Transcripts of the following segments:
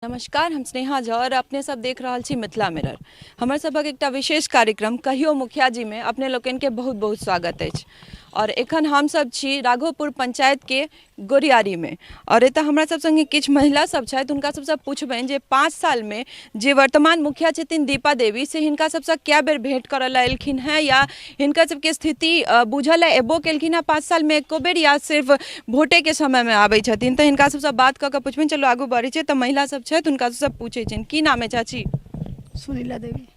नमस्कार, हम स्नेहा झा और अपने सब देख रहल छी मिथिला मिरर। हमर सभक एकटा विशेष कार्यक्रम कहियो मुखिया जी में अपने लोकनि के बहुत बहुत स्वागत अछि। और एखन हम सब छी राघोपुर पंचायत के गोरियारी में और एतऽ हमरा सब संगे किछु महिला सब छथि, हुनका सबसँ पुछबनि जे 5 साल में जे वर्तमान मुखिया छथिन दीपा देवी से हिनका सबसँ कए बेर भेंट करऽ लए एलखिन हेँ या हिनकर सबके स्थिति बुझऽ लए एबो केलखिन हेँ 5 साल में एको बेर या सिर्फ भोटेके समयमे आबै छथिन। तऽ हिनका सबसँ बात कऽ कऽ पुछबनि। चलू आगू बढ़ै छियै। तऽ महिला सब छथि, हुनका सबसँ पूछै छियनि। की नाम अइ चाची? सुनीला देवी।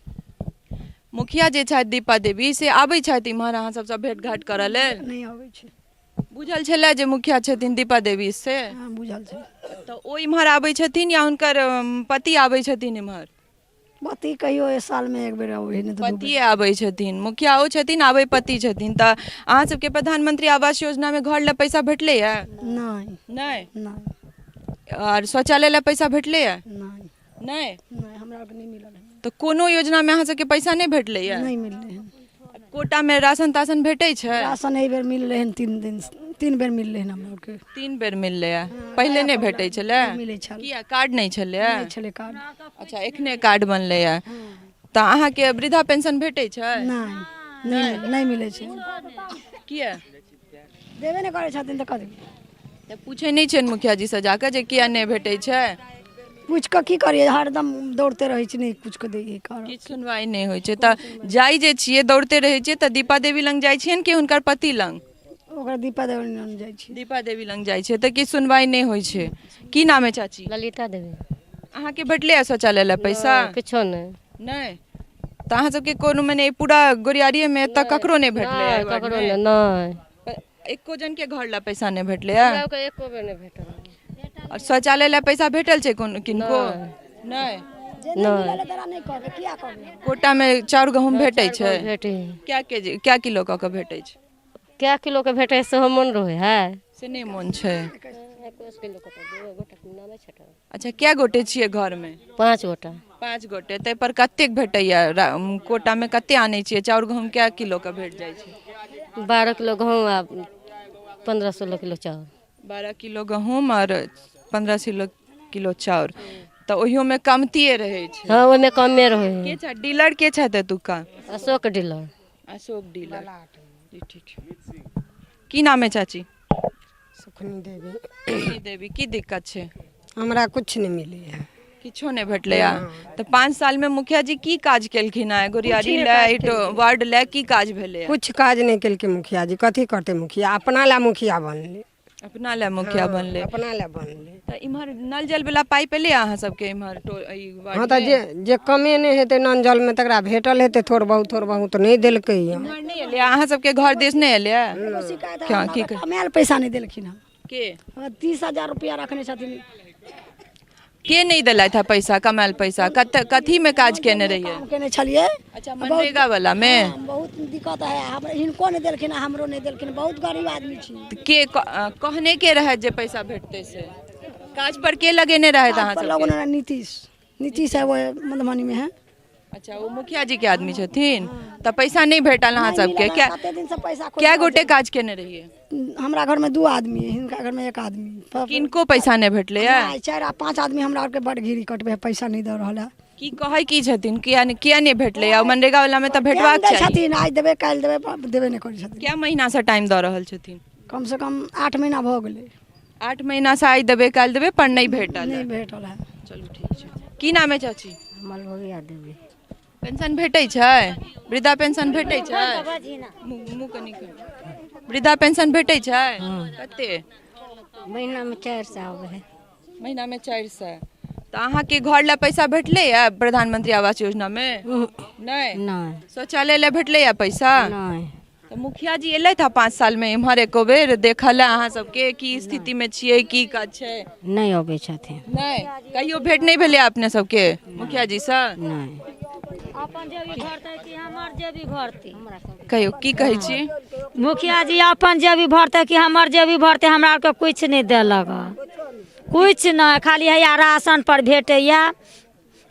मुखिया जे छथि दीपा देवी से आबै छथि इम्हर अहाँ सबसँ भेंट घाट करऽ लेल? नहि आबै छै। बुझल छलै जे मुखिया छथिन दीपा देवी से? हँ, बुझल छै। तऽ ओ इम्हर आबै छथिन या हुनकर पति आबै छथिन इम्हर? पति कहियो एक सालमे एक बेर अबै है, नहि तऽ दू बेर। पतिए आबै छथिन, मुखिया ओ छथिन, आबै पति छथिन। तऽ अहाँ सबके प्रधानमंत्री आवास योजनामे घर लए पैसा भेटलैए? नहि। नहि? नहि। आओर शौचालय लए पैसा भेटलैए? नहि। नहि? नहि, हमरा आरके नहि मिलल है। तऽ कोनो योजनामे अहाँ सबके पैसा नहि भेटलैए? नहि मिललै हन। कोटामे राशन ताशन भेटै छै? राशन एहि बेर मिललै हन 3 दिन, 3 बेर मिललै हन हमरा आरके। 3 बेर मिललै? पहिले नहि भेटै छलै? नहि मिलै छल। किया, कार्ड नहि छलै? नहि छलै कार्ड। अच्छा, एखने कार्ड बनलैए। तऽ अहाँके वृद्धा पेंशन भेटै छै? नहि, नहि, नहि मिलै छै। किया? देबे नहि करै छथिन तऽ कथी? तऽ पूछै नहि छियनि मुखिया जीसँ जाकऽ जे किया नहि भेटै छै? पूछि कऽ की करियै, हरदम दौड़ते रहै छी, नहि किछु कऽ दै कर। किछु सुनवाइ नहि होइ छै। तऽ जाइ जे छियै, दौड़ते रहै छियै, तऽ दीपा देवी लग जाइ छियनि कि हुनकर पति लग? ओकरा दीपा देवी लग जाइ छियै। दीपा देवी लग जाइ छियै तऽ किछु सुनवाइ नहि होइ छै। की नाम है चाची? ललिता देवी। अहाँके भेटलै है शौचालय लए पैसा? नहि, किछो नहि। नहि? तऽ अहाँ सबके कोनो मने पूरा गोरियारीमे एतऽ ककरो नहि भेटलै? नहि, ककरो नहि। नहि, एको जन के घर लए पैसा नहि भेटलै है? हमरा के एको बेर नहि भेटल। और शौचालय लए पैसा भेटल छै कोनो किनको? नहि। जे नहि मिलल है तोरा नहि कहबै, किया कहबै? कोटामे चाउर गहूँम भेटै छै? भेटै। कए केजी, कए किलो कऽ कऽ भेटै छै? कए किलोके भेटै सेहो मोन रहै है? से नहि मोन छै। 21 किलोके तऽ दू गोटाके नामे छटल। अच्छा, कए गोटे छियै घरमे? 5 गोटा। 5 गोटे, ताहि पर कतेक भेटैया कोटामे? कते आनै छियै चाउर गहूँम? कए किलोके भेट जाइ छै? 12 किलो गहूँम आ 15-16 किलो चाउर। 12 किलो गहूँम आओर 15-16 किलो चाउर, तऽ ओहियोमे कमतिए रहै छै? हँ, ओहिमे कमे रहै है। के छै डीलर? के छथि एतुका? अशोक डीलर। अशोक डीलर जी, ठीक छै। की नाम है चाची? सुखनी देवी। सुखनी देवी, की दिक्कत छै? हमरा कुछ नहि मिलै है। किछो नहि भेटलै है? तऽ 5 सालमे मुखिया जी की काज केलखिन है गोरियारी लए, वार्ड लए की काज भेलै? कुछ काज नहि केलकै मुखिया जी। कथी करतै मुखिया? अपना लए मुखिया बनलै। अपना लए मुखिया बनलै? अपना लए बनलै। तऽ इम्हर नल जल वाला पाइप एलै अहाँ सबके इम्हर? हँ, तऽ जे कमे नहि हेतै नल जलमे तकरा भेटल हेतै थोड़ बहुत, थोड़ बहुत नहि देलकै। इम्हर नहि एलै अहाँ सबके घर दिस? नहि एलै? की कमायल पैसा नहि देलखिन हँ। के? 30,000 रुपया रखने छथिन। के नहि देलथि है पैसा, कमायल पैसा? कत कथी में काज केने रहियै? काम केने छलियै। अच्छा, मनरेगा वाला मे? हाँ, बहुत दिक्कत है। हम हिनको नहि देलखिन, हमरो नहि देलखिन। बहुत गरीब आदमी छी। के कहने के रहै जे पैसा भेटतै से? काज पर के लगेने रहै अहाँ सब? लगेने नीतीश। नीतीश है, वो मधुबनी में है। अच्छा, ओ मुखिया जी के आदमी छथिन। तऽ पैसा नहि भेटल अहाँ सबके? कते दिन से पैसा। कै गोटे काज केने रहियै? हमरा घर में 2 आदमी है, हिनका घर में 1 आदमी। किनको पैसा नहि भेटलै? है 4 आ 5 आदमी हमरा आरके बड़ घिरी कटबै है, पैसा नहि दऽ रहल है। की कहै की छथिन? किया नहि, किया नहि भेटलै? आ मनरेगा वाला मे तऽ भेटबाक चाही। छथिन, आइ देबै काल्हि देबै, देबे नहि करै छथिन। कै महीना से टाइम दऽ रहल छथिन? कम से कम 8 महीना भऽ गेलै। 8 महीना से आइ देबै काल्हि देबै पर नहि भेटल? नहि भेटल है। चलू ठीक छै। की नाम है चाची? मलभोगिया देवी। पेंशन भेटै छै? वृद्धा पेंशन भेटै छै? मुँह कनि। वृद्धा पेंशन भेटै छै? कते? महीनामे 400 आबै है। महीनामे 400। तऽ अहाँके घर लए पैसा भेटलै या प्रधानमंत्री आवास योजनामे? नहि? नहि। शौचालय लए भेटलै या पैसा? नहि। तऽ मुखिया जी एलथि हँ 5 सालमे एम्हर एको बेर देखऽ लए अहाँ सबके की स्थितिमे छियै, की काज छै? नहि अबै छथिन। नहि? कहियो भेंट नहि भेलै अपने सबके मुखिया जी सँ? नहि। अपन जेबी भरतै कि हमर जेबी भरतै? कहियो, की कहै छी? मुखिया जी अपन जेबी भरतै कि हमर जेबी भरतै? हमरा आरके किछु नहि देलक, किछु नहि। खाली हैया राशन पर भेटैया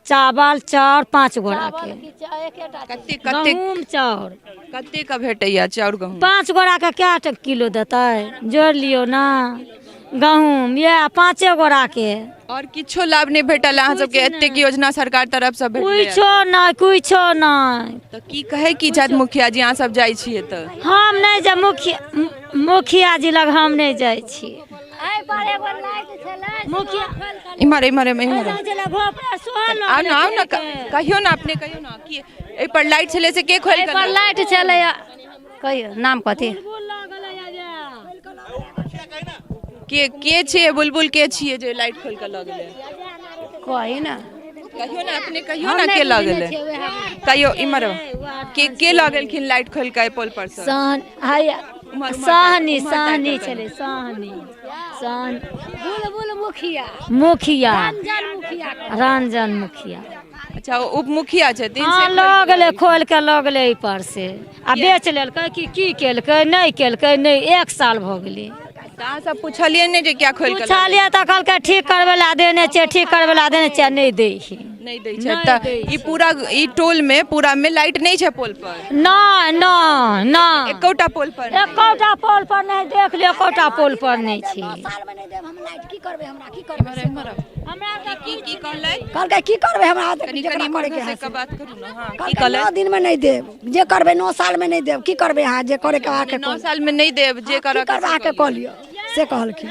चावल चाउर 5 गोराके। कते कते? गहूँम चाउर। कते के भेटैया चाउर गहूँम? 5 गोराके कए किलो देतै? जोड़ि लियौ ने। गहूँम इएह पाँचे गोराके। आओर किछो लाभ नहि भेटल अहाँ सबके? एतेक योजना सरकार तरफ से भेटलै? कुछो नहि, कुछो नहि। तऽ की कहै की छथि मुखिया जी, अहाँ सब जाइ छियै तऽ? हम नहि जा मुखिया, मुखिया जी लग हम नहि जाइ छी। मुखिया इम्हर इम्हर इम्हर आउ ने, आउ ने, कहियौ ने, अपने कहियौ ने कि एहि पर लाइट छलै से के खोलि पर लाइट छलै? कहियौ नाम कथी? के के छियै बुलबुल? के छियै जे लाइट खोलि कऽ लऽ गेलै? कही ने, कहियौ ने, अपने कहियौ ने, के लऽ गेलै? कहियौ, इम्हर के के लऽ गेलखिन लाइट खोलि कऽ एहि पोल पर सँ? सहन हाय, सहनी, सहनी छलै, सहनी, सहनी। बुलबुल मुखिया, मुखिया रंजन मुखिया, रंजन मुखिया। अच्छा, ओ उप मुखिया छथिन। हँ, लऽ गेलै, खोलि कऽ लऽ गेलै एहि पर से आ बेच लेलकै कि की केलकै नहि केलकै नहि, 1 साल भऽ गेलै। तऽ अहाँ सब पुछलियै नहि जे किया खोलि कऽ? पुछलियै तऽ कहलकै ठीक करबै लए देने छियै, ठीक करबै लए देने छियै, नहि दै छै। नहि दै छै। तऽ ई पूरा ई टोल में पूरा में लाइट नहि छै पोल पर? नहि नहि नहि, एकोटा पोल पर? एकोटा पोल पर नहि। देख लियौ, एकोटा पोल पर नहि छै। सालमे नहि देब हम लाइट, की करबै हमरा, की करबै? हमरा की की कहलै? कहलकै की करबै हमरा, कनि जेकरा कनि इम्हर करैके है घसकि कऽ बात करू ने। हँ, की कहलकै? कहलै? 9 दिनमे नहि देब, जे करबै 9 सालमे नहि देब, की करबै अहाँ, जे करैके अहाँके 9 सालमे नहि देब, जे करऽ की करबै अहाँके कऽ लिअ, से कहलखिन।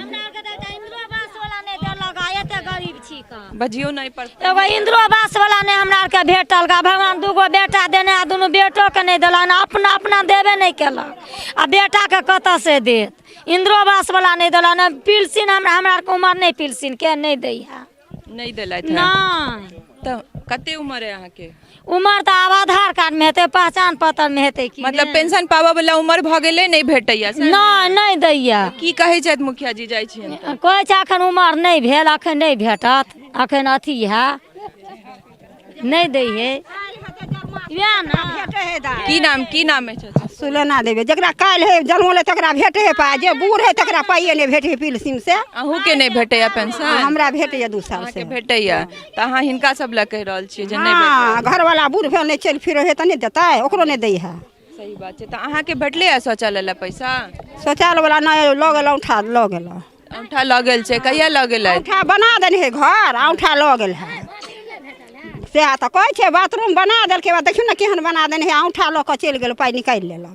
बजियौ नहि पर। एगो इंदिरो आवास वाला नहि हमरा आरके भेटल गा। भगवान दूगो बेटा देने आ दुनू बेटोके नहि देलक। अपना अपना देबे नहि केलक आ बेटाके कतऽ से देत? इंदिरो आवास वाला नहि देलक, नहि पिलसिन। हमरा हमरा आरके उमर नहि, पिलसिनके नहि दैया। नहि देलथि है? नहि। तऽ कते उमर है अहाँके? उमर तऽ आब आधार कार्डमे हेतै, पहचान पत्रमे हेतै कि। मतलब पेंशन पाबऽ वाला उमर भऽ गेलै, नहि भेटैया से? नहि, नहि दैया। की कहै छथि मुखिया जी, जाइ छियनि तऽ? कहै छै अखन उमर नहि भेल, अखन नहि भेटत, अखन अथी है, नहि दै है, इएह ने। की नाम, की नाम अछि? सुलेना देवी। जकरा काल्हि है जन्मलै तकरा भेटै है पाइ, जे बूढ़ है तकरा पाइए नहि भेटै है पिलसिम से। अहूँके नहि भेटैया पेंशन? हमरा भेटैया 2 साल अहाँके से भेटैया, तऽ अहाँ हिनका सब लए कहि रहल छियै जे नहि हँ, भेटैया? घरवाला बूढ़ भेल, नहि चलि फिरै है तऽ नहि देतै? ओकरो नहि दै है। सही बात छै। तऽ अहाँके भेटलै शौचालय लए पैसा? शौचालय वाला नहि लऽ गेल, औंठा लऽ गेल। औंठा लऽ गेल छै? कहिया लऽ गेलै? औंठा बना देने है घर, औंठा लऽ गेल है। सएह तऽ कहै छै, बाथरूम बना देलकै, देखियौ ने केहन बना देने है, औंठा लऽ कऽ चलि गेल, पाइ निकालि लेलक।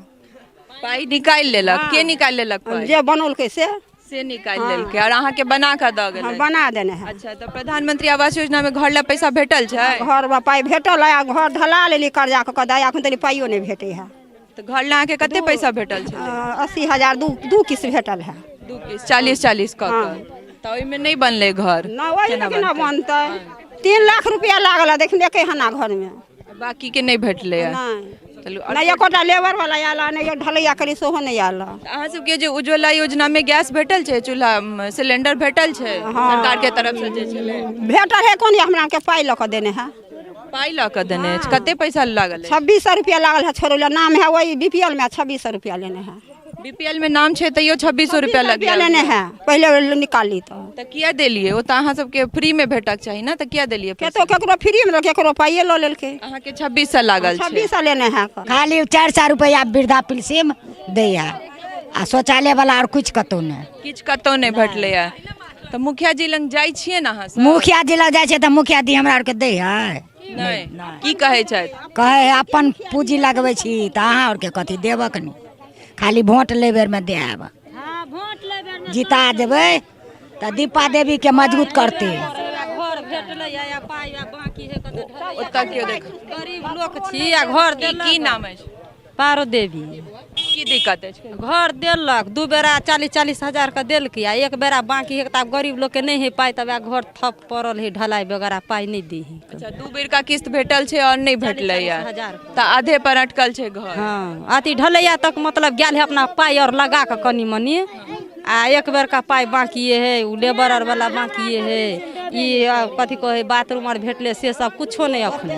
पाइ निकालि लेलक? के निकालि लेलक पाइ? जे बनौलकै से। से निकालि लेलकै आओर अहाँके बना कऽ दऽ गेलै? बना देने है। अच्छा, तऽ प्रधानमंत्री आवास योजना मे घर लए पैसा भेटल छै? घरमे पाइ भेटल है, आ घर ढला लेली कर्जा कऽ कऽ, एखन तनी पाइयो नहि भेटै है। तऽ घर लए अहाँके कते पैसा भेटल छै? 80,000, 2 किस्त भेटल है। 2 किस्त 40 40 कऽ कऽ, तऽ ओहिमे नहि बनलै घर? नहि, ओहिमे केना बनतै? 3 लाख रुपया लागल है, देखिन एके हना घरमे। बाकी के नहि भेटलै है? नहि। चलू। नहि एकोटा लेबर वाला आयल, नहि ढलैया करी सेहो नहि आयल। अहाँ सबके जे उज्ज्वला योजना मे गैस भेटल छै, चूल्हा सिलेंडर भेटल छै सरकार के तरफ से जे छलै? भेटल है कोन, हमरा के पाइ लऽ कऽ देने है। पाइ लऽ कऽ देने अछि? कते पैसा लागल अछि? 2600 रुपया लागल है छोड़ै लए, नाम है वही बीपीएल में, 2600 रुपया लेने है। बीपीएल में नाम छै तैयो 2600 रुपया लग रुपया लेने है, पहिले निकाली तऽ। तऽ किया देलियै? ओ तऽ अहाँ सबके फ्री मे भेटक चाही ने, तऽ किया देलियै पैसा? केतो केकरो फ्री मे, केकरो पाइए लऽ लेलकै। अहाँके 2600 लागल छै? 2600 लेने है। खाली 400 रुपैआ वृद्धा पेंशन दै है आ शौचालय वाला, आओर किछु कतहु नहि। किछु कतहु नहि भेटलैया। तऽ मुखिया जी लग जाइ छियै ने अहाँ सब? मुखिया जी लग जाइ छै तऽ मुखिया जी हमरा आरके दै है? नहि। की कहै छथि? कहै है अपन पूँजी लगबै छी तऽ अहाँ आरके कथी देबक नहि, खाली वोट लै बेरमे देब, जिता देबै तऽ दीपा देवीके मजबूत करतै। घर भेटलै या पाइ बाकी है कतऽ? ओतऽ केओ देख। गरीब लोक छी आ घर की की नाम अछि? पारो देवी। की दिक्कत अछि? घर देलक, 2 बेरा 40 40 हजार के देलकै आ 1 बेरा बाकी है, तऽ आब गरीब लोकके नहि है पाइ, तब घर थप पड़ल है, ढलाई वगैरह पाइ नहि दै है। अच्छा, 2 बेर का किस्त भेटल छै और नहि भेटलै हजार। तऽ आधे पर अटकल छै घर? हँ, अथी ढलैया तक मतलब गेल है अपना पाइ और लगा कऽ कनि मनि, आ 1 बेर का पाइ बाकिए है, ओ लेबर आर वाला बाकिए है। ई कथी कहै, बाथरूम आर भेटलै से सब कुछो नहि अखन।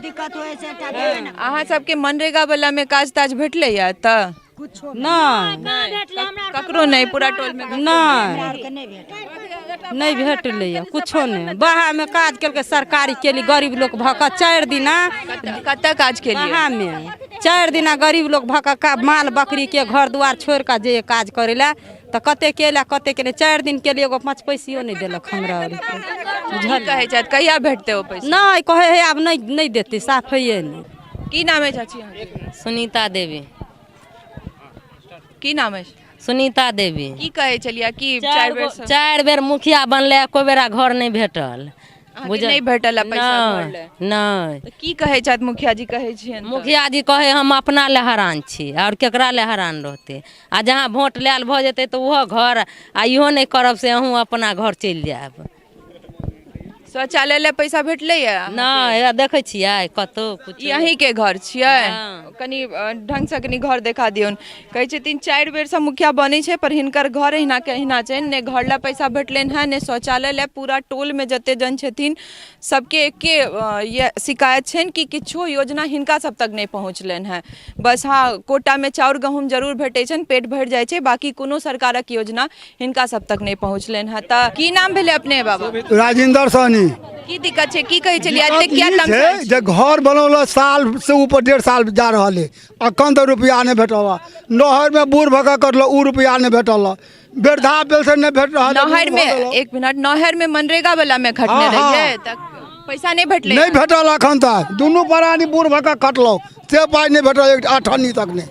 दिक्कत होइ छै एकटा। अहाँ सबके मनरेगा वाला मे काज ताज भेटलै या तऽ? नहि। ककरो नहि? पूरा टोल मे? नहि, नहि भेटलैए कुछो नहि। बाहरमे काज केलकै सरकारी केली, गरीब लोक भऽ कऽ 4 दिना। कतऽ काज केलियै? बाहरमे 4 दिना गरीब लोक भऽ कऽ माल बकरीके घर दुआर छोड़ि कऽ जे काज करै लए, तऽ कतेक केला कतेक केले 4 दिन केलियै, एगो 5 पैसियो नहि देलक हमरा आरके। की कहै छथि, कहिया भेटतै ओ पैसा? नहि कहै है आब नहि नहि देतै, साफ हैये नहि। की नाम है चाची अहाँके? सुनीता देवी। की नाम अछि? सुनीता देवी। की कहै छलियै कि 4 बेर 4 बेर मुखिया बनलै, एको बेरा घर नहि भेटल। बुझल नहि भेटल है पैसा घर लए? नहि। तऽ की कहै छथि मुखिया जी? कहै छियनि तऽ? मुखिया जी कहै हम अपना लए हरान छी, आओर केकरा लए हरान रहतै? आ जहाँ वोट लायल भऽ जेतै तऽ ओहो घर आ इहो नहि करब से अहूँ अपना घर चलि जायब। शौचालय लए पैसा भेटलैए? नहि, हैया देखै छियै कतौ कुछ। ई अहीँके घर छियै? हँ। कनि ढङ्गसँ कनि घर देखा दियौन। कहै छथिन 4 बेरसँ मुखिया बनै छै, पर हिनकर घर अहिना के अहिना छनि, ने घर लए पैसा भेटलनि हेँ ने शौचालय लए। पूरा टोलमे जते जन छथिन सबके एके शिकायत छनि कि किछो योजना हिनका सब तक नहि पहुँचलनि हेँ। बस हँ, कोटामे चाउर गहूँम जरूर भेटै छनि, पेट भरि जाइ छै, बाँकी कोनो सरकारक योजना हिनका सब तक नहि पहुँचलनि हेँ। तऽ की नाम भेलै अपने बाबा? राजेंद्र सहनी। की दिक्कत छै, की कहै छलियै? एते किया ई छै तमसायल छी? जे घर बनौला साल से ऊपर 1.5 साल जा रहल है, अखन तक रुपया नहि भेटल है। नहरमे बूढ़ भऽ कऽ कटल ओ रुपया नहि भेटल है, वृद्धा पेंशन नहि भेट रहल है, नहर में बूढ़ भऽ गेल। एक मिनट, नहर में मनरेगा वाला में खटने हाँ, हाँ। रहियै तऽ पैसा नहि भेटलै? नहि भेटल अखन तक। दुनू प्राणी बूढ़ भऽ कऽ कटलहुँ से पाइ नहि भेटल, एक अठन्नी तक नहि।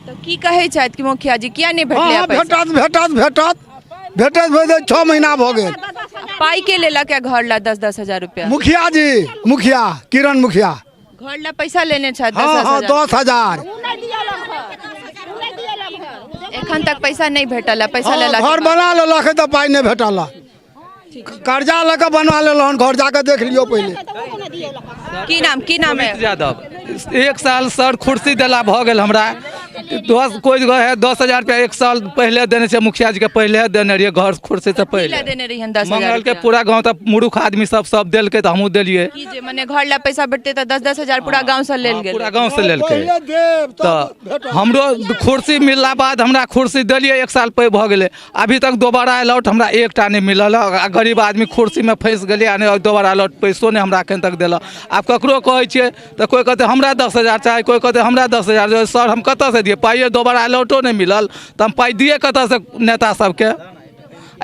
तऽ की कहै छथि कि मुखिया जी किया नहि भेटलै? हँ, पैसा भेटत भेटत भेटत भेटत भेटत 6 महीना भऽ गेल। पाइ के लेलक है घर ला 10-10 हजार रुपया? मुखिया जी, मुखिया किरण मुखिया घर ला पैसा लेने छथि। हँ हँ, 10,000। एखन तक पैसा नहि भेटल है? पैसा हँ, लेलक घर बना लेलक है तऽ पाइ नहि भेटल है। कर्जा लऽ कऽ बनवा लेलहुँ हन घर, जाकऽ देख लियौ पहिले। की नाम, की नाम है? सुमित यादव। 1 साल सर कुर्सी देला भऽ गेल हमरा। 10 कोइ है 10,000 रुपया 1 साल पहिले देने छै मुखिया जी के, पहिले देने रहियै घर कुर्सी से की पहिले ला देने रहियनि 10,000 मंगल के रुपया? पूरा गाँव तऽ मूर्ख आदमी सब सब देलकै तऽ हमहूँ देलियै। की जे मने घर ला पैसा भेटतै तऽ 10-10 हजार पूरा गाँव से लेल गेल? पूरा गाँव से लेलकै। पहिले देब तब तऽ भेटत। हमरो कुर्सी मिलला बाद हमरा कुर्सी देलियै, 1 साल पे भऽ गेलै, अभी तक दोबारा अलॉट हमरा एकटा नहि मिलल है। आ गरीब आदमी कुर्सीमे फँसि गेलियै, आ नहि दोबारा अलॉट पैसो नहि हमरा एखन तक देलक। आब ककरो कहै छियै तऽ कोइ कहतै हमरा 10,000 चाही, कोइ कहतै हमरा 10,000। सर हम कतऽसँ दियै पाइए? दोबारा अलॉटो नहि मिलल तऽ हम पाइ दियै कतऽसँ नेता सबके?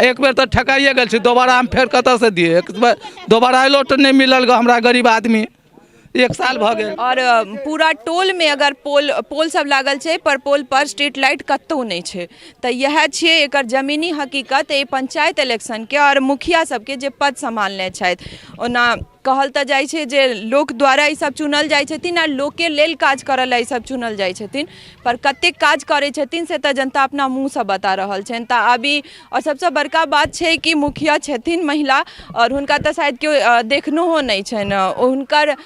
एक बेर तऽ ठकाइए गेल छी, दोबारा हम फेर कतऽसँ दियै? एक बेर दोबारा अलॉट नहि मिलल गऽ हमरा गरीब आदमी, 1 साल भऽ गेल। और पूरा टोल में अगर पोल सब लागल छै, पर पोल पर स्ट्रीट लाइट कतौ नहि छै। तऽ इएह छियै एकर जमीनी हकीकत एहि पंचायत इलेक्शन के और मुखिया सबके जे पद सम्हालने छथि। ओना कहल तऽ जाइ छै जे लोक द्वारा ई सब चुनल जाइ छथिन आ लोकके लेल काज करऽ लए ई सब चुनल जाइ छथिन, पर कतेक काज करै छथिन से तऽ जनता अपना मुँहसँ बता रहल छनि। तऽ अभी आओर सबसँ बड़का बात छै कि मुखिया छथिन महिला आओर हुनका तऽ शायद केओ देखनहो नहि छनि।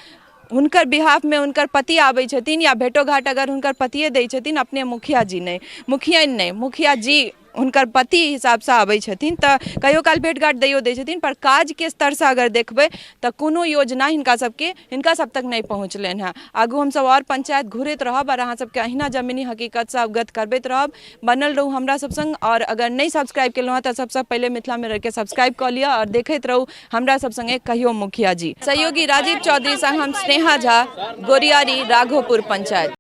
हुनकर बिहाफमे हुनकर पति आबै छथिन या भेटो घाट अगर हुनकर पतिए दै छथिन, अपने मुखिया जी नहि, मुखियाइन नहि, मुखिया जी हुनकर पति हिसाबसँ आबै छथिन तऽ कहियो काल भेट घाट दैयो दै छथिन, पर काजके स्तरसँ अगर देखबै तऽ कोनो योजना हिनका सबके हिनका सब तक नहि पहुँचलनि हेँ। आगू हमसब आओर पंचायत घुरैत रहब आओर अहाँ सबके अहिना जमीनी हकीकतसँ अवगत करबैत रहब। बनल रहू हमरा सब संग, आओर अगर नहि सब्सक्राइब केलहुँ हँ तऽ सबसँ पहिले मिथिला मिररके सब्सक्राइब कऽ लिअ आओर देखैत रहू हमरा सब संगे कहियो मुखिया जी। सहयोगी राजीव चौधरी संग हम स्नेहा झा, गोरियारी, राघोपुर पंचायत।